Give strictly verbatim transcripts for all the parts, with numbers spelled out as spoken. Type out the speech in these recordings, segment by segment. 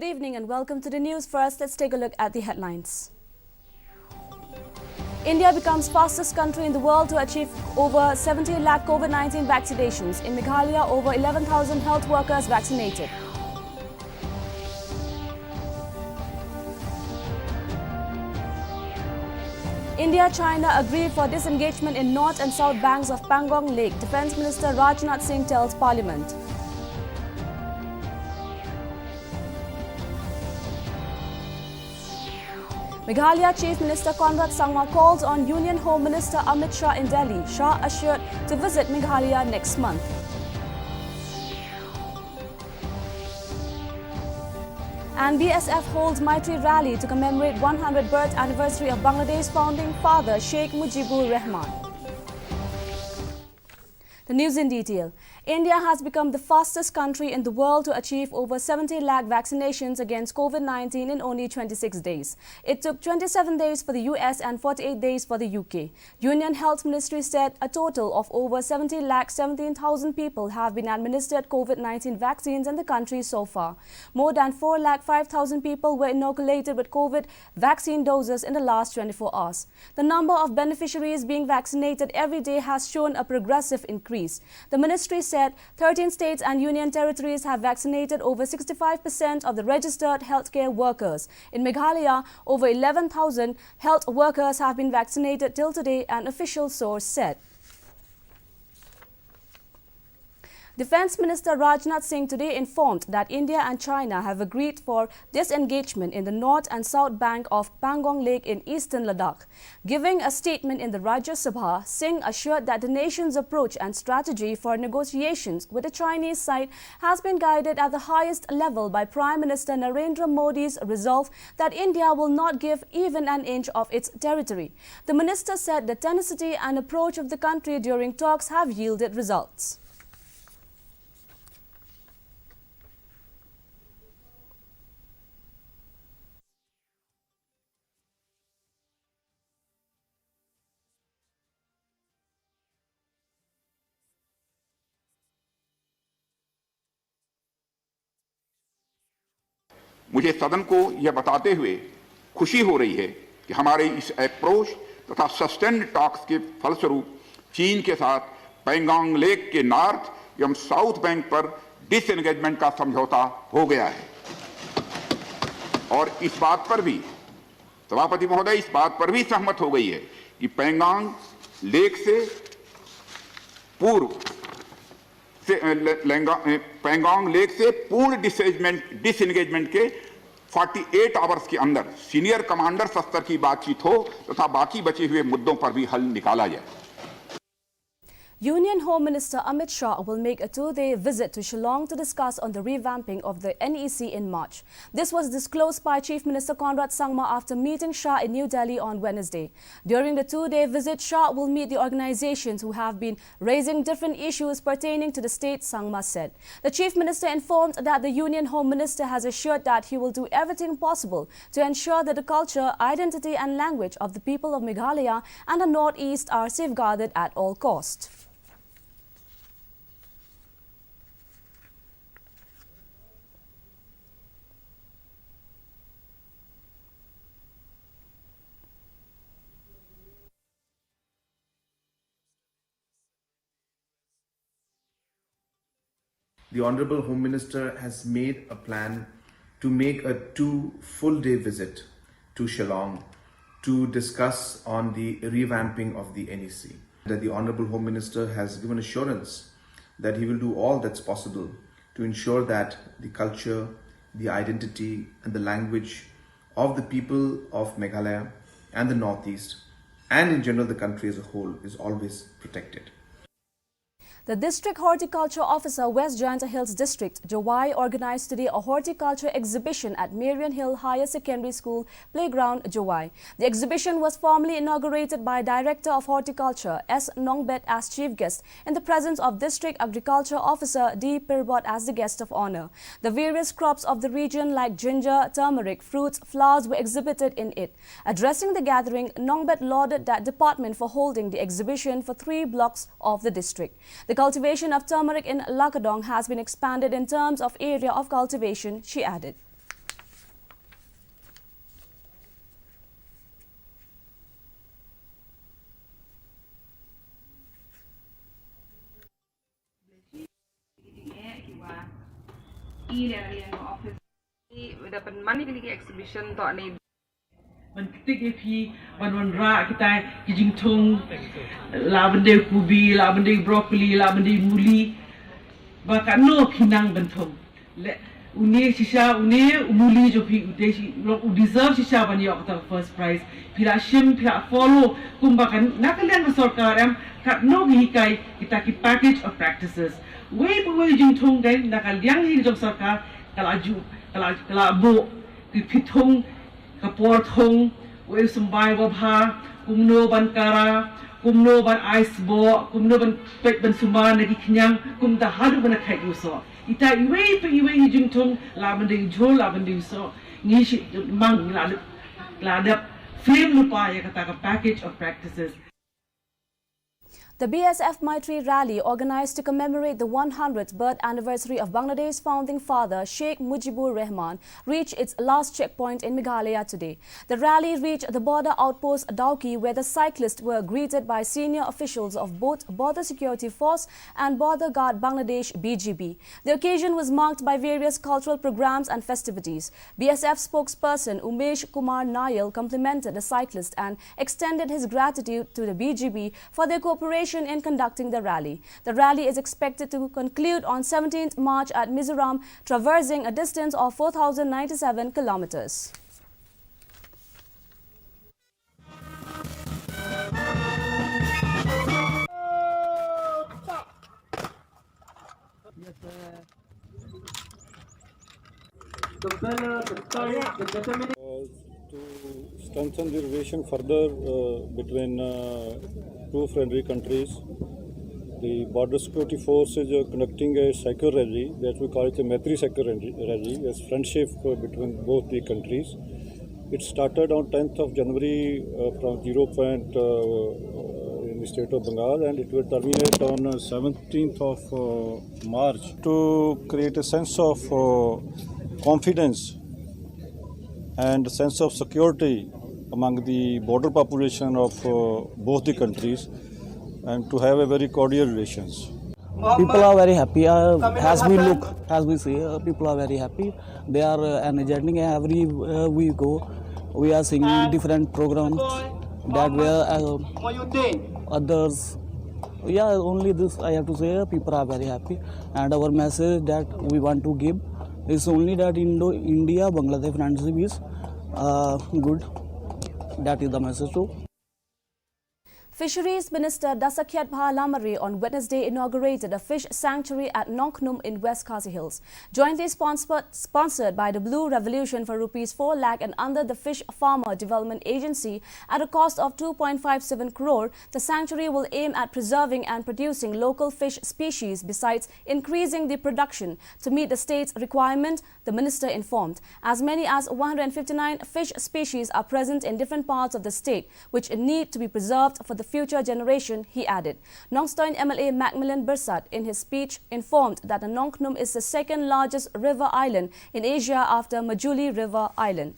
Good evening and welcome to the news. First, let's take a look at the headlines. India becomes fastest country in the world to achieve over seventy lakh COVID nineteen vaccinations. In Meghalaya, over eleven thousand health workers vaccinated. India-China agree for disengagement in north and south banks of Pangong Lake, Defence Minister Rajnath Singh tells Parliament. Meghalaya Chief Minister Conrad Sangma calls on Union Home Minister Amit Shah in Delhi. Shah assured to visit Meghalaya next month. And B S F holds Maitri Rally to commemorate one hundred birth anniversary of Bangladesh founding father Sheikh Mujibur Rahman. The news in detail. India has become the fastest country in the world to achieve over seventy lakh vaccinations against COVID nineteen in only twenty-six days. It took twenty-seven days for the U S and forty-eight days for the U K. Union Health Ministry said a total of over seventy lakh seventeen thousand people have been administered COVID nineteen vaccines in the country so far. More than four lakh five thousand people were inoculated with COVID vaccine doses in the last twenty-four hours. The number of beneficiaries being vaccinated every day has shown a progressive increase. The ministry said thirteen states and union territories have vaccinated over sixty-five percent of the registered healthcare workers. In Meghalaya, over eleven thousand health workers have been vaccinated till today, an official source said. Defence Minister Rajnath Singh today informed that India and China have agreed for disengagement in the north and south bank of Pangong Lake in eastern Ladakh. Giving a statement in the Rajya Sabha, Singh assured that the nation's approach and strategy for negotiations with the Chinese side has been guided at the highest level by Prime Minister Narendra Modi's resolve that India will not give even an inch of its territory. The minister said the tenacity and approach of the country during talks have yielded results. मुझे सदन को यह बताते हुए खुशी हो रही है कि हमारे इस अप्रोच तथा सस्टेन्ड टॉक्स के फलस्वरूप चीन के साथ पैंगोंग लेक के नॉर्थ एवं साउथ बैंक पर डिसएंगेजमेंट का समझौता हो गया है और इस बात पर भी सभापति महोदय इस बात पर भी सहमत हो गई है कि पैंगोंग लेक से पूर्व से, अ, ले-, लेंगा-, अ, पैंगोंग लेक से पूर्ण डिसएंगेजमेंट, डिसएंगेजमेंट के अड़तालीस आवर्स के अंदर सीनियर कमांडर स्तर की बातचीत हो तथा बाकी बचे हुए मुद्दों पर भी हल निकाला जाए। Union Home Minister Amit Shah will make a two-day visit to Shillong to discuss on the revamping of the N E C in March. This was disclosed by Chief Minister Conrad Sangma after meeting Shah in New Delhi on Wednesday. During the two-day visit, Shah will meet the organizations who have been raising different issues pertaining to the state, Sangma said. The Chief Minister informed that the Union Home Minister has assured that he will do everything possible to ensure that the culture, identity and language of the people of Meghalaya and the Northeast are safeguarded at all cost. The Honorable Home Minister has made a plan to make a two full day visit to Shillong to discuss on the revamping of the N E C. That the Honorable Home Minister has given assurance that he will do all that's possible to ensure that the culture, the identity, and the language of the people of Meghalaya and the Northeast, and in general the country as a whole, is always protected. The District Horticulture Officer, West Jaintia Hills District, Jowai, organized today a horticulture exhibition at Marian Hill Higher Secondary School Playground, Jowai. The exhibition was formally inaugurated by Director of Horticulture, S Nongbet, as chief guest in the presence of District Agriculture Officer D Pirbot as the guest of honor. The various crops of the region like ginger, turmeric, fruits, flowers were exhibited in it. Addressing the gathering, Nongbet lauded that department for holding the exhibition for three blocks of the district. The cultivation of turmeric in Lakadong has been expanded in terms of area of cultivation, she added. Ni le ni office. Ni da pynman ni ki exhibition to ni. Ban ktik ïa phi ban wanrah kita ki jingthung, la ban dei kubi, la ban dei broccoli, la ban dei muli. Ba katno phi nang ban thung. Le une shisha, une muli jong phi u dei shi, u deserve shisha ban ïoh kata first prize. Phi la shim, phi la follow kumba kan na ka liang ka sorkar em, katno ki hikai kita ki package of practices. Wei pa wei jingthung dei na ka liang hi jong sorkar ka la ju, ka la, ka la buh ki phi thung, ka por thung, wei symbai wa bha, kumno ban kara, kumno ban ai sboh, kumno ban peit ban sumar na ki khñiang, kumta haduh ban kheit u soh. Ita iwei pa iwei i jingthung, la ban dei jhur, la ban dei soh, ngi shi mang la dep, la dep film lupa ïa kata ka package of practices. The B S F Maitri rally, organized to commemorate the one hundredth birth anniversary of Bangladesh's founding father, Sheikh Mujibur Rahman, reached its last checkpoint in Meghalaya today. The rally reached the border outpost Dawki, where the cyclists were greeted by senior officials of both Border Security Force and Border Guard Bangladesh, B G B. The occasion was marked by various cultural programs and festivities. B S F spokesperson Umesh Kumar Nayal complimented the cyclists and extended his gratitude to the B G B for their cooperation in conducting the rally. The rally is expected to conclude on seventeenth March at Mizoram, traversing a distance of four thousand ninety-seven kilometers. Uh, to strengthen the relation further, uh, between, uh, two friendly countries, the Border Security Force is, uh, conducting a cycle rally that we call it the Maitri Cycle Rally, rally as friendship, uh, between both the countries. It started on tenth of January, uh, from zero point, uh, in the state of Bengal, and it will terminate on, uh, seventeenth of, uh, March. To create a sense of, uh, confidence and sense of security among the border population of, uh, both the countries, and to have a very cordial relations. People are very happy. Uh, as we look, as we see, uh, people are very happy. They are, uh, energetic. Every, uh, we go, we are singing different programs that were, uh, others. Yeah, only this I have to say. Uh, people are very happy, and our message that we want to give is only that Indo India Bangladesh friendship is, uh, good. That is the message to Fisheries Minister Dasakhiatbha Lamare on Wednesday inaugurated a fish sanctuary at Nongkhnum in West Khasi Hills. Jointly sponsored, sponsored by the Blue Revolution for rupees four lakh and under the Fish Farmer Development Agency at a cost of two point five seven crore, the sanctuary will aim at preserving and producing local fish species besides increasing the production to meet the state's requirement, the minister informed. As many as one hundred fifty-nine fish species are present in different parts of the state, which need to be preserved for the future generation, he added. Nongstoin M L A Macmillan Byrsat, in his speech, informed that the Nongkhnum is the second largest river island in Asia after Majuli River Island.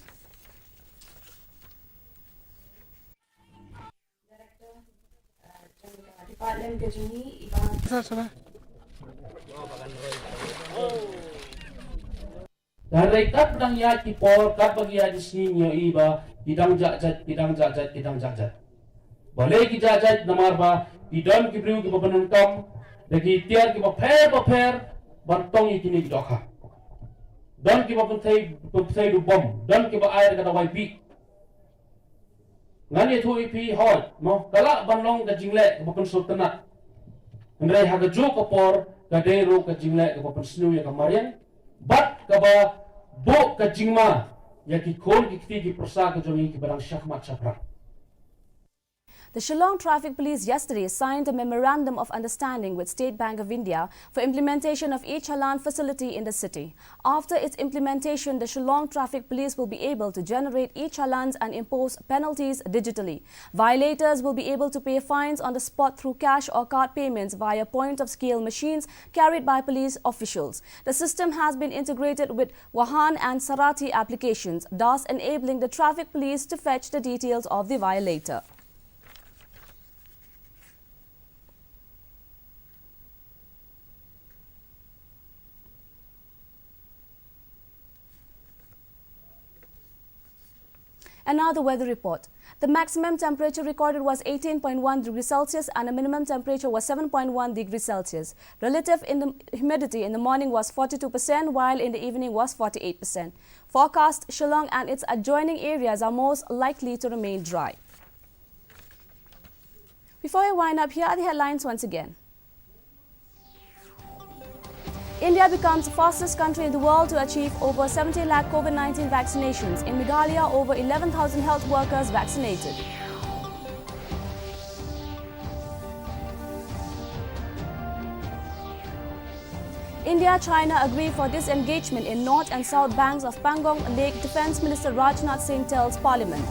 Hynrei katba dang ïaid ki por, katba ki ïaid ki sngi ngi ïohi ba ki dang jah jait, ki dang jah jait, ki dang jah jait. Balei ki jah jait? Namar ba ki don ki briew kiba pyndonkam da ki tiar kiba pher bapher ban tong ïa kine ki dohkha. Don kiba pynthei, pynthei da u bom, don kiba ai da ka dawai bih. Ngan ïathuh ïa phi, hooid, mo, ka lah ban long ka jingleh kaba pynsngewtynnat. Hynrei ha kajuh ka por ka dei ruh ka jingleh kaba pynsniew ïa ka mariang bad kaba buh ka jingma ïa ki khun ki kti ki pyrsa ka jong ngi kiba dang shah khmat shah pyrkhat. The Shillong Traffic Police yesterday signed a memorandum of understanding with State Bank of India for implementation of e-challan facility in the city. After its implementation, the Shillong Traffic Police will be able to generate e-challans and impose penalties digitally. Violators will be able to pay fines on the spot through cash or card payments via point-of-sale machines carried by police officials. The system has been integrated with Vahan and Sarathi applications, thus enabling the traffic police to fetch the details of the violator. And now the weather report. The maximum temperature recorded was eighteen point one degrees Celsius and a minimum temperature was seven point one degrees Celsius. Relative in the humidity in the morning was forty-two percent, while in the evening was forty-eight percent. Forecast: Shillong and its adjoining areas are most likely to remain dry. Before I wind up, here are the headlines once again. India becomes the fastest country in the world to achieve over seventy lakh COVID nineteen vaccinations. In Meghalaya, over eleven thousand health workers vaccinated. India-China agree for disengagement in north and south banks of Pangong Lake, Defence Minister Rajnath Singh tells Parliament.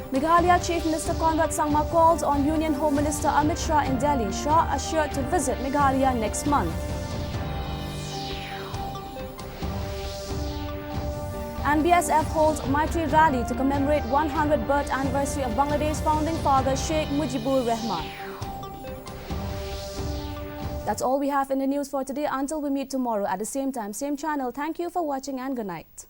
Meghalaya Chief Minister Conrad Sangma calls on Union Home Minister Amit Shah in Delhi. Shah assured to visit Meghalaya next month. And B S F holds Maitri Rally to commemorate one hundredth birth anniversary of Bangladesh's founding father Sheikh Mujibur Rahman. That's all we have in the news for today. Until we meet tomorrow at the same time, same channel, thank you for watching and good night.